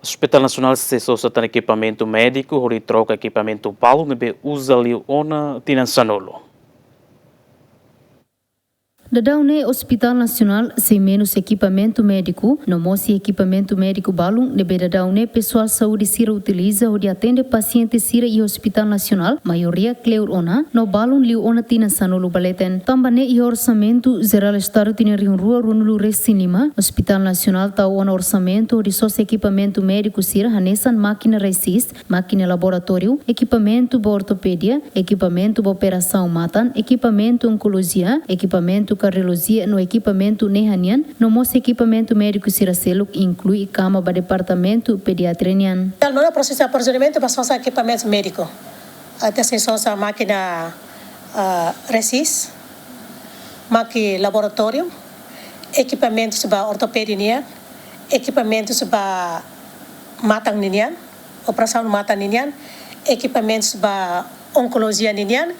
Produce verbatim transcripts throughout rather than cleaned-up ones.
Hospital Nasionál sei sosa tan ekipamentu médiku hodi troka ekipamentu balun ne'ebé uza liu ona tinan sanulu. Daudaun ne'e Hospital Nasionál sei menus ekipamentu médiku, no mós iha ekipamentu médiku balun ne'ebé daudaun ne'e pesoál saúde sira utiliza hodi atende pasiente sira iha Hospital Nasionál, maioria kleur ona, no balun liu ona tinan sanulu ba leten. Tanba ne'e iha Orsamentu Jerál Estadu tinan rihun rua ruanulu resin lima, Hospital Nasionál tau ona orsamentu hodi sosa ekipamentu médiku sira hanesan mákina resis, mákina laboratóriu, ekipamentu ba ortopédia, ekipamentu ba operasaun matan, ekipamentu onkolojia, ekipamentu kardiolojia no ekipamentu nehan nian, no mós ekipamentu médiku sira seluk inklui kama ba departamentu pediatria nian. Tal mana prosesu aprovisionamentu ba sosa ekipamentu médiku. Ita sei sosa mákina, ah, resis, mákina laboratóriu, ekipamentus ba ortopédia nian, ekipamentus ba matan ninian, operasaun matan ninian, ekipamentus ba onkolojia ninian,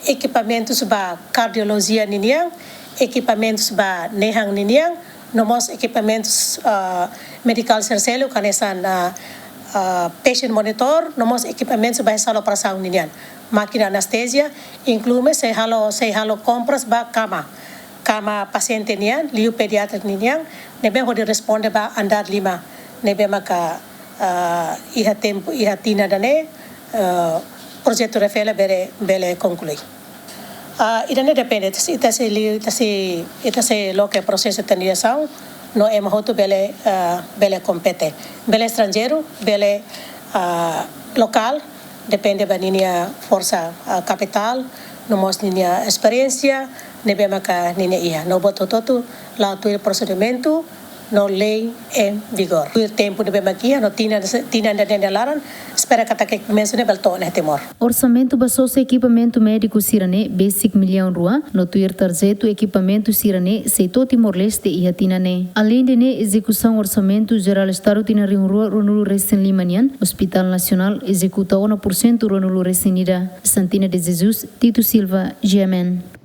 ekipamentus ba kardiolojia ninian, ekipamentus ba nehan ninian, no mós ekipamentus, ah, medikál sira seluk hanesan, ah, ah, patient monitor, no mós ekipamentus ba sala operasaun ninian. Mákina anestesia, inklui sei halo, sei halo kompras ba kama, kama pasiente nian, liu pediatria nian, ne'ebé hodi responde ba andár lima, ne'ebé maka, ah, iha tempu, iha tinan ida-ne'e, ah, projetu RAFEILA bele, bele konklui. Ah, ida-ne'e depende, ita sei, ita sei liu, ita sei, ita sei loke prosesu tenderizasaun, no ema hotu bele, ah, bele kompete. Bele estranjeiru, bele, ah, lokál, depende ba ninia forsa, ah, kapitál, no mós ninia esperiénsia ne'ebé maka ninia iha. No buat hotu-hotu la'o tuir prosedimentu no lei em vigor. Tuir tempu ne'ebé maka iha, no tinan, tinan ida-ne'e nia laran, espera katak ekipamentu ne'e bele to'o ona iha Timor. Orsamentu ba sosa ekipamentu médiku sira-ne'e besik millaun rua, no tuir tarjetu ekipamentu sira-ne'e sei to'o Timor-Leste iha tinan ne'e. Aleinde ne'e ezekusaun Orsamentu Jerál Estadu tinan rihun rua ruanulu resin lima nian, Hospital Nasionál ezekuta ona pursentu ruanulu resin ida. Santina de Jesus, Tito Silva, G M N.